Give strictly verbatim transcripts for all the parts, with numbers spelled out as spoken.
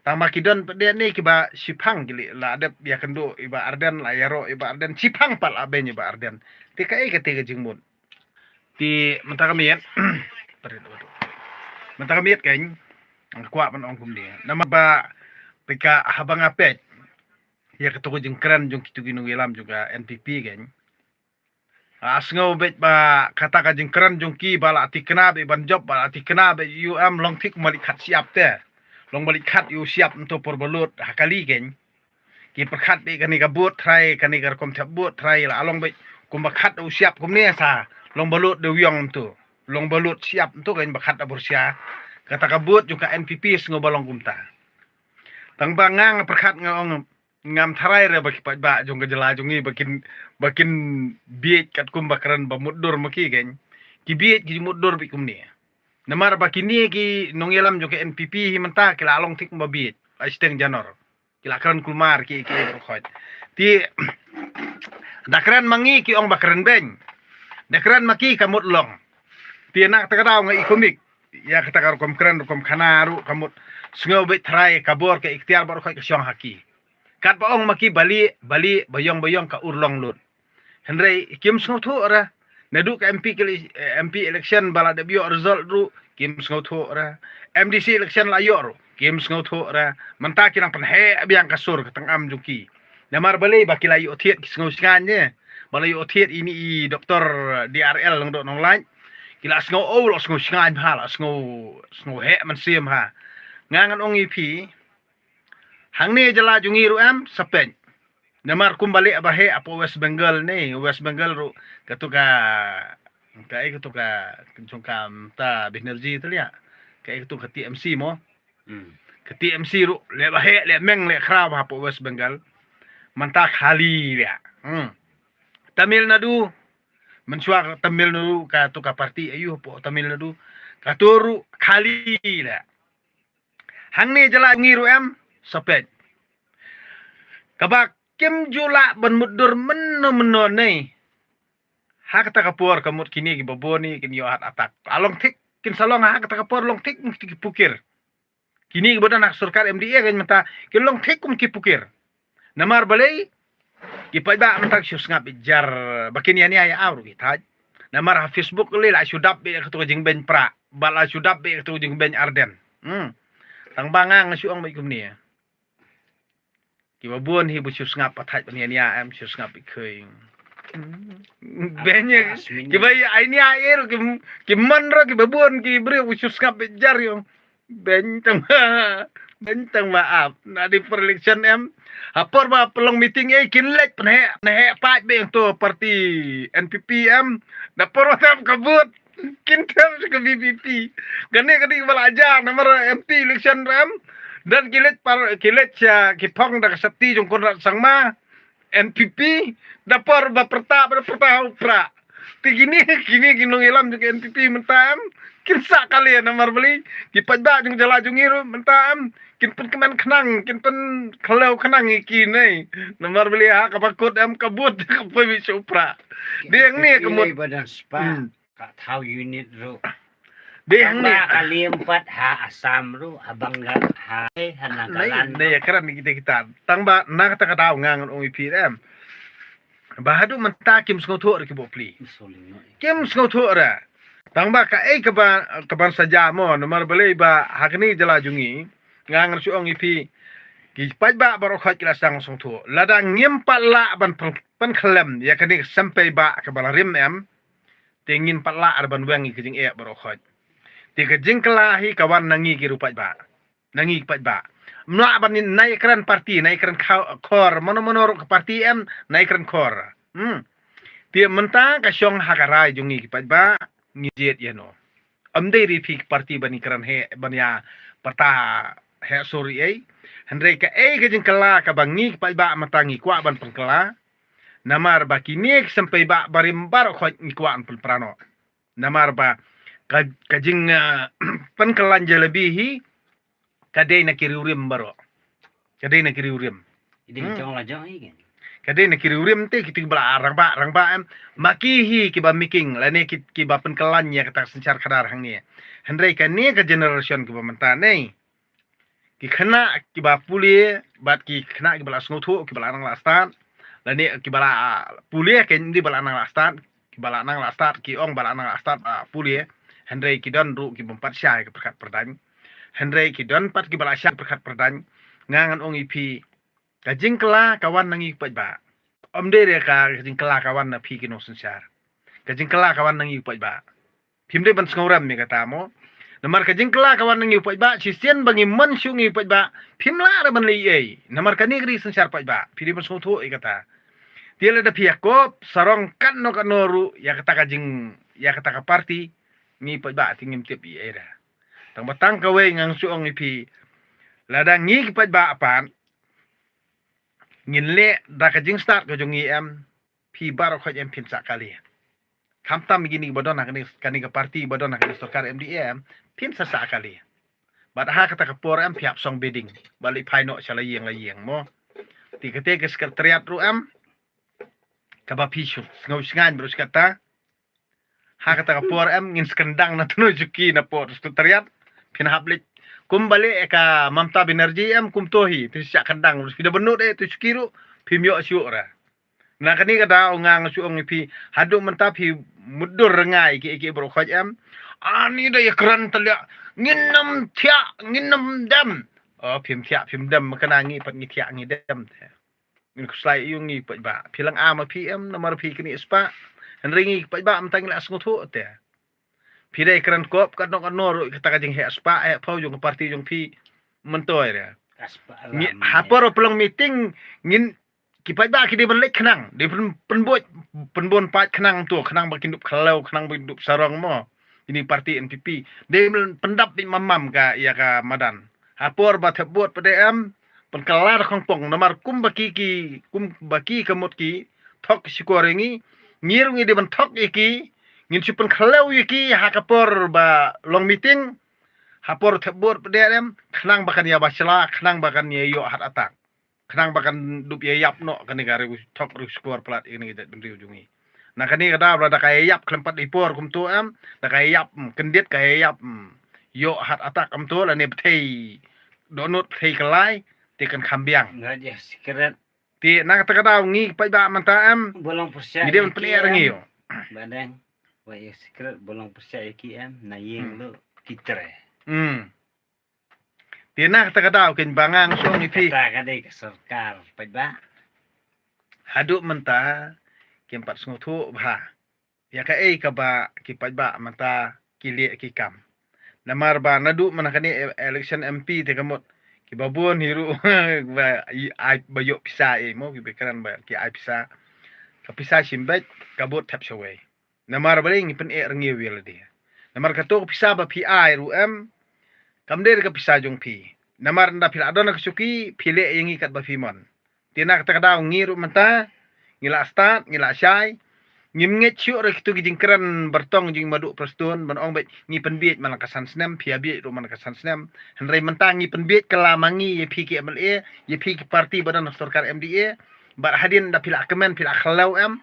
Tang ba ki don pat de ne kiba shiphang ki la dep ïakynduh i Bah Ardent, la ïaroh i Bah Ardent, shiphang pat la beiñ i Bah Ardent. Te kaei kata ka jingmut? Te mynta ka miet mynta ka miet kan nga kwah ban ong kumne. Namar ba pika haba nga peit ïa kata ka jingkren jong kitu ki nongïalam jong ka N P P kan. Ah, sngew beit ba kata ka jingkren jong ki ba la thikna beit ban jop, ba la thikna beit ïa u em, long thik malik khat shyiap te. Long malik khat ïa u shyiap mynta por balut ha kali kan. Ki pyrkhat beit kane ka bud trai, kane ka rukom thep bud trai la long beit kumba khat u shyiap kumne sa. Long balut de u ïong mynta. Long balut shyiap mynta kan ba khat da bur shyiap. Kata ka bud jong ka N P P sngew ba long kumta. Tang ba nga nga pyrkhat nga ong ngam tharai re ba ki paidbah jong ka jylla jong ngi ba kin, ba kin bieit katkum ba kren ba mutdur ma ki kan. Ki bieit ki mutdur beit kumne. Namar ba kine ki nongïalam jong ka N P P hi mynta ki la long thik ba bieit. Ai steng janor. Ki la kren kulmar ki ki baroh khoit. Te da kren ma ngi ki ong ba kren beiñ. Da kren ma ki ka mut long. Te na kata ka daw nga i kumik. Ïa kata ka rukom kren rukom khana ruh ka mut sngew beit trai ka bor ka iktiar baroh khoit ka shong ha ki. Katba ong ma ki bali bali ba ïong ba ïong ka ur long lut. Hynrei kim sngewthuh ra. Naduh ka M P ki, eh, M P election ba la dep ïoh result ruh kim sngewthuh ra. M D C election la ïoh ruh kim sngewthuh ra. Mynta ki nang pynheh biang ka sur ka tang am jong ki. Namar balei ba ki la ïoh thied ki sngew sngain ne. Ba la ïoh thied ini i Doktor D R L Nongdoh Nonglait. Ki la sngew, oh, la sngew sngain ha, la sngew, sngew heh mynsiem ha. Nga ngan ong ïa phi. Hangne jylla jong ngi ruh em sa peit. Namar kumba leh ba heh hapoh West Bengal ne, West Bengal ruh katu ka, kaei katu ka, jong ka Mamata Banerjee te leh. Kaei katu ka T M C mo. Hmm. Ka T M C ruh leh ba heh, leh meng, leh khraw hapoh West Bengal. Mynta khali leh. Hmm. Tamil Nadu, mynshuwa ka Tamil Nadu katu ka party aiu hapoh Tamil Nadu. Katu ruh khali leh. Hangne jylla ngi ruh em sa peit. Kaba kim ju lah ban mutdur mynno mynno ne. Ha kata ka por ka mut kine kiba bun hi kin ïoh heart attack. La long thik, kin sa long ha kata ka por long thik kum ki pukir. Kine kiba don ha ka sorkar M D A kan mynta kin long thik kum ki pukir. Namar balei ki paidbah mynta ki shu sngap beit jar ba kin ïania ïa aw ruh ki thait. Namar ha Facebook lei la shu dap beit katu ka jingbeiñ Prah, ba la shu dap beit katu ka jingbeiñ Ardent. Hmm. Tang ba nga nga shu ong beit kumne. Kiba bun hi ba shu sngap ba thait ban ïania em, shu sngap beit kheiñ. Beiñ ïa kiba ïania ïa ruh ki, ki man ruh kiba bun ki briew ba shu sngap beit jar ïa. Beiñ tang ba, beiñ tang ba ap. Na dei por election em. Ha por ba pynlong meeting ei kin leit pynheh, pynheh paid beiñ to party N P P em. Na por ba tam ka vote kin them sha ka V P P. Kane ka dei ba la jia namar M P election em. Dan ki leit par, ki leit sha ki phong da ka safety jong Conrad Sangma. N P P, da por ba pyrta, ba pyrta ha u Prah. Te kine, kine ki nongïalam jong ka N P P mynta em kin sah kali namar balei ki paidbah jong jylla jong ngi ruh mynta em kin pynkmen khnang, kin pynkhlem khnang ïa ki ne. Namar balei ha kaba kut em ka vote ka poi beit sha u Prah. Dei hangne ka mut. Ba dang spah. Hmm. Ka thaw unit ruh. Dei hangne. Tang ba ka liam pat ha Assam ruh, ha Bengal, ha, ha Nagaland. Nei, nei, kren kita kita. Tang ba na kata ka daw nga ngan ong ïa phi em. Ba haduh mynta kim sngewthuh ruh ki bapli. Kim sngewthuh ruh. Tang ba kaei kaba, kaban sa jia mo, namar balei ba ha kane jylla jong ngi. Nga ngan shu ong ïa phi. Ki paidbah baroh khoit ki la sdang sngewthuh. Lada ngim pat lah ban pyn, pynkhlem ïa kane ka sympai ba kaba la rim em. Te ngin pat lah ar ban weng ïa ka jingeh baroh khoit. Te ka jingkylla hi ka wan na ngi ki ruh paidbah. Na ngi paidbah. Mlah ban nai kren party, nai kren khor, mano mano ruh ka party em, nai kren khor. Hmm. Te mynta ka shong ha ka rai jong ngi ki paidbah, ngi jied ïa no. Ym dei ri phi ki party ban ngi kren heh, ban ïa pyrta heh sur ei. Hynrei kaei ka jingkylla kaba ngi ki paidbah mynta ngi kwah ban pynkylla. Namar ba kine ki sympai ba barim baroh khoit ngi kwah ban pynpra noh. Namar ba ka, ka jing, ah, pynkylla jalebi hi ka dei na ki riewrim baroh. Ka dei na ki riewrim. Ka dei na ki riewrim te kitu kiba la rangbah, rangbah em. Ma ki hi kiba making lane ki, kiba pynkylla ïa kata ka synshar khadar hangne. Hynrei kane ka generation kiba mynta ne. ki khynnah kiba pule bad ki khynnah kiba la sngewthuh, kiba la nang la stad, lane kiba la pule, ki ym dei ba la nang la stad, kiba la nang la stad, ki ong ba la nang la stad ba pule, hynrei ki don ruh ki bym pat shai ka pyrkhat pyrdaiñ, hynrei ki don pat kiba la shai pyrkhat pyrdaiñ. Nga ngan ong ïa phi, ka jingkylla ka wan na ngi ki paidbah. Ym dei re ka jingkylla ka wan na phi ki nongsynshar. Ka jingkylla ka wan na ngi ki paidbah. Phim dei ban sngewrem ïa kata mo. Namar ka jingkylla ka wan na ngi ki paidbah, shisien ba ngi mon shuh ngi ki paidbah, phim lah re ban leh ei. Namar kane ka dei synshar paidbah, phi dei ban sngewthuh ïa kata. Te lada phi ïakob sarong katno katno ruh ïa kata ka jing, ïa kata ka party, ngi ki paidbah te ngim tip ei ei re. Tang ba tang kawei ngan shu ong ïa phi, lada ngi ki paidbah pat ngin leh da ka jingstad ka jong ngi em, phi baroh khoit em phin sah kali. Khamtam kine ba don ha kane, kane ka party ba don ha kane sorkar M D A em, phin sa sah kali. Bad ha kata ka por em phi hap song bidding, ba leit phai noh sha la ïing la ïing mo. Te kata ka secretariat ruh em, kaba phi shu sngew shngaiñ bad ruh kata. Ha kata ka por em ngin sa kyndang na tnoi shuki na por secretariat. Phin hap leit kum ba leh ka Mamta Banerjee em, kumto hi phin sa kyndang. Phi da bynnud eh tu shuki ruh phim ïoh shuh ra. Na kane ka daw nga nga shu ong ïa phi, haduh mynta phi mutdur rngai ki ki baroh khoit em. Ani da ïakren tylliah, ngin ym thiah, ngin ym dem. Oh, phim thiah phim dem, ma kane ngi pat ngi thiah ngi dem te. Ngin khuslai ïa ngi paidbah. Phi lang am phi em, namar phi kine spah. Hynrei ngi paidbah mynta ngi la sngewthuh te. Phi dei kren kop katno katno ruh kata ka jingheh spah heh phew jong ka party jong phi, myntoi re. Ka spah ngi lam ha por pynlong meeting, ngin ki paidbah ki dei ban leit khnang, dei pyn, pynbuh, pynbun paid khnang to, khnang ba kin dup khlaw, khnang ba kin dup sarong mo. Ini party N P P dei ban pyndap beit mam mam ka ïa ka madan. Ha por ba thep vote pat em, pynkylla da khongpong, namar kum ba ki ki, kum ba ki ka mut ki thok shukor ïa ngi, ngi ruh ngi dei ban thok ïa ki. Ngin shu pynkhlaw ïa ki ha ka por ba long meeting, ha por thep vote pat em, khnang ba kan ïa ba shla, khnang ba kan ïa ïoh heart attack, khnang ba kan dup ïa ïap noh kane ka riewthok, thok riewshukor palat ïa kane ka jaitbynriew jong ngi. Na kane ka daw lada ka ïa ïap khlem pat i por kumto em, da ka ïa ïap, mm, kyndit ka ïa ïap, mm, ïoh heart attack kumto lane bthei dohnud, bthei kyllai, te kan kham biang. Nga ïa secret. Te na kata ka daw ngi paidbah mynta em, ba long pyrshah ngi dei ban pynïar ngi ïoh. Ba dang, ba ïa secret ba long pyrshah ïa ki em, na ïing, hmm, lo ki tre. Hmm. Te na kata ka daw kin ba ngan shu ong ïa phi, kata ka dei ka sorkar paidbah. Haduh mynta kim pat sngewthuh bha ïa kaei kaba ki paidbah mynta ki leh ki kam. Namar ba naduh mynta kane e-, election M P te ka mut kiba bun hi ruh ba i-, ai ba ïoh pisa, eh, mo, kiba kren ba ki ai pisa. Ka pisa shim beit, ka vote thep shawei. Namar balei ngi pyneh rngiew ïa lade? Namar kato ka pisa ba phi ai ruh em, kam dei ka pisa jong phi. Namar ynda phi la don ka shuki, phi leh ïa ngi katba phi mon. Te na kata ka daw ngi ruh mynta ngi la stad, ngi la shai. Ngim ngeit shuh ruh kito ki jingkren bartong jingmadu Prestone ban ong beit ngi pynbieit man la ka san snem, phi ïa bieit ruh man la ka san snem. Hynrei mynta ngi pynbieit kylla ma ngi ïa phi ki M L A, ïa phi ki party ba don ha sorkar M D A. Bad hadien da phi la kmen, phi la khlaw em,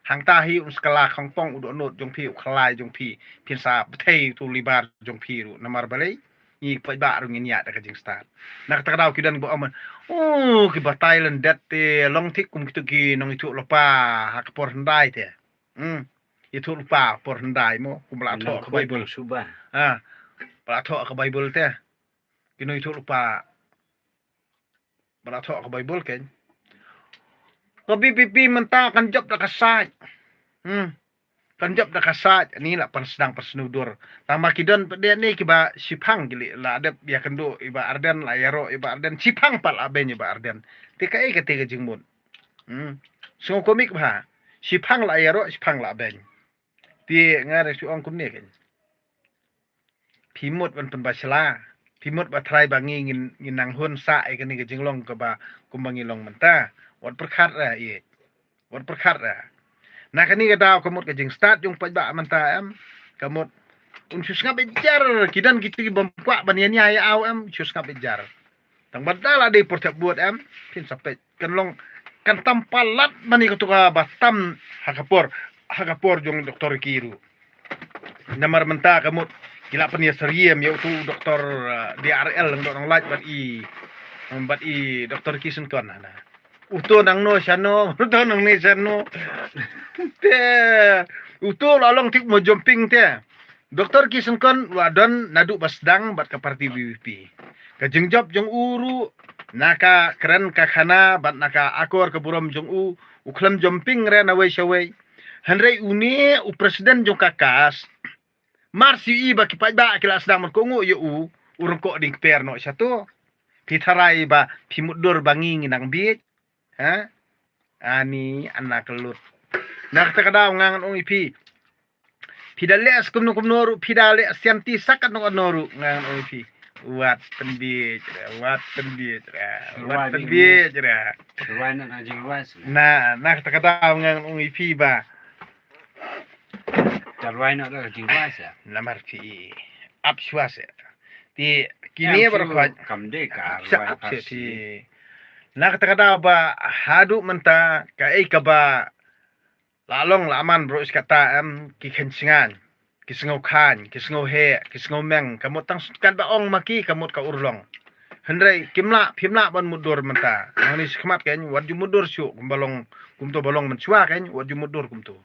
hangta hi un sa kylla khongpong u dohnud jong phi, u khlai jong phi, phin sa bthei tu libar jong phi ruh. Namar balei? Ngi paidbah ruh ngin ïaid da ka jingstad. Na kata ka daw ki don ba ong, oh, kiba Thailand det te long thik kum kito ki nongïathuhlypa ha ka por hyndai te. Hmm. Ïathuhlypa por hyndai mo, kum ba la thoh ka Bible. Ha. Ba la thoh ka Bible te. Ki nongïathuh lypa ba la thoh ka Bible kein. Ka V P P mynta kan jop da ka sait. Hmm. Kan jop da ka sait, ani la pynsdang pynsngew dur. Tang ba ki don pat de ni kiba shiphang ki leh, la dep ïakynduh i Bah Ardent, la ïaroh i Bah Ardent, shiphang pat la beiñ i Bah Ardent. Te kaei kata ka jingmut? Hmm. Sngewkomik bha. Shiphang la ïaroh, shiphang la beiñ. Te nga ruh shu ong kumne kein. Phi mut ban pynbha sla. Phi mut ba trai ba ngi ngin, ngin nang hun sah ïa kane ka jinglong kaba kumba ngi long mynta. Wat pyrkhat ra ïa. Wat pyrkhat ra. Na kane ka daw ka mut ka jingstad jong paidbah mynta em. Ka mut un shu sngap ïa jar, ki don kito ki bym kwah ban ïa nia ïa aw em, shu sngap ïa jar. Tang ba da la dei por thep vote em, phin sa peit. Kan long, kan tam palat ban ïa kato kaba tam ha ka por, ha ka por jong Doctor Ricky ruh. Namar mynta ka mut Ki la pynïasyriem ïa uto u doktor, ah, D R L Lyngdoh Nonglait bad i, bad i doktor Kisenkon hana. Uto nangno shano, uto nangne shano. Te, uto la long thik mo jingping te. Doktor Kisenkon u la don naduh ba sdang bad ka parti V P P. Ka jingjop jong u ruh, na ka kren ka khana bad na ka akor ka burom jong u, u khlem jingping re na wei sha wei. Hynrei une u president jong ka KAS, mar shu i ba ki paidbah ki la sdang ban kohnguh ïa u, u rung koh ding kper noh shato. Phi tharai ba phi mutdur ba ngi ngi nang bieit. Ha? Ani ana ka lut. Na kata ka daw nga ngan ong ïa phi. Phi da leh sa kumno kumno ruh, phi da leh sianti sa katno katno ruh, nga ngan ong ïa phi. Wat pynbieit re, wat pynbieit re, wat pynbieit re. Rwai na ka jingrwai sa. Na, na kata ka daw nga ngan ong ïa phi ba. Ka rwai na ka jingrwai sa. Namar phi ap shuwa sa. Te kine baroh khoit. Kam dei ka rwai ap shuwa. Na kata ka daw ba haduh mynta kaei kaba la long la man baroh shi katta em, ki khein shngaiñ, ki sngew khañ, ki sngew heh, ki sngew meng, ka mut tang katba ong ma ki ka mut ka urlong. Hynrei kim lah, phim lah ban mutdur mynta. Nangne shakhmat kein wat ju mutdur shuh, kumba long, kumto ba long mynshuwa kein wat ju mutdur kumto.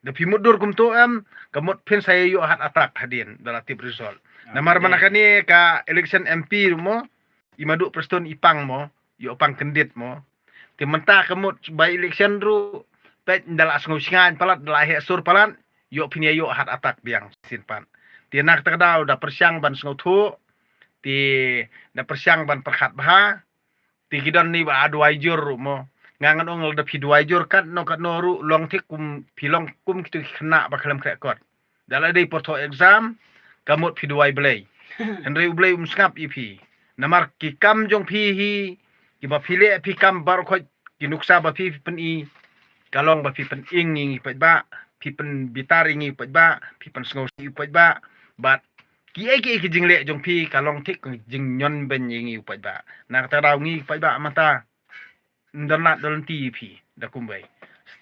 Da phi mutdur kumto em, ka mut phin sa ïoh heart attack hadien da la tip result. Namar mynta kane ka election M P ruh mo, i Maduh Prestone i pang mo, ïoh pang kyndit mo. Te mynta ka mut by election ruh, peit da la sngew shngaiñ palat, da la heh sur palat, ïoh phin ïa ïoh heart attack biang shisien pat. Te na kata ka daw da pyrshang ban sngewthuh, te da pyrshang ban pyrkhat bha. Te ki don ni ba duwai jur ruh mo. Nga ngan ong lada phi duwai jur katno katno ruh long thik kum phi long kum kito ki khynnah ba khlem khreh kot. Da la dei por thoh exam ka mut phi duwai Blei. Hynrei U Blei um sngap ïa phi. Namar ki kam jong phi hi kiba phi leh phi kam baroh khoit ki nuksa ba phi pyn-i. Ka long ba phi pyn-ing ïa ngi paidbah, phi pynbitar ïa ngi paidbah, phi pynsngewsih ïa paidbah. Bad kiei kiei ki jingleh jong phi ka long thik ka jingñion beiñ ïa ngi u paidbah. Na kata ka daw ngi paidbah mynta ym don lad don lynti ïa phi da kumwei.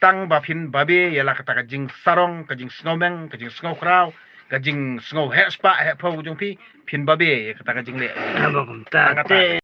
Tang ba phin babe ïa la kata ka jingsarong, ka jingsngewmeng, ka jingsngewkhraw, ka jingsngew heh spah heh phew jong phi, phin babe ïa kata ka jingleh. Haba kumta te.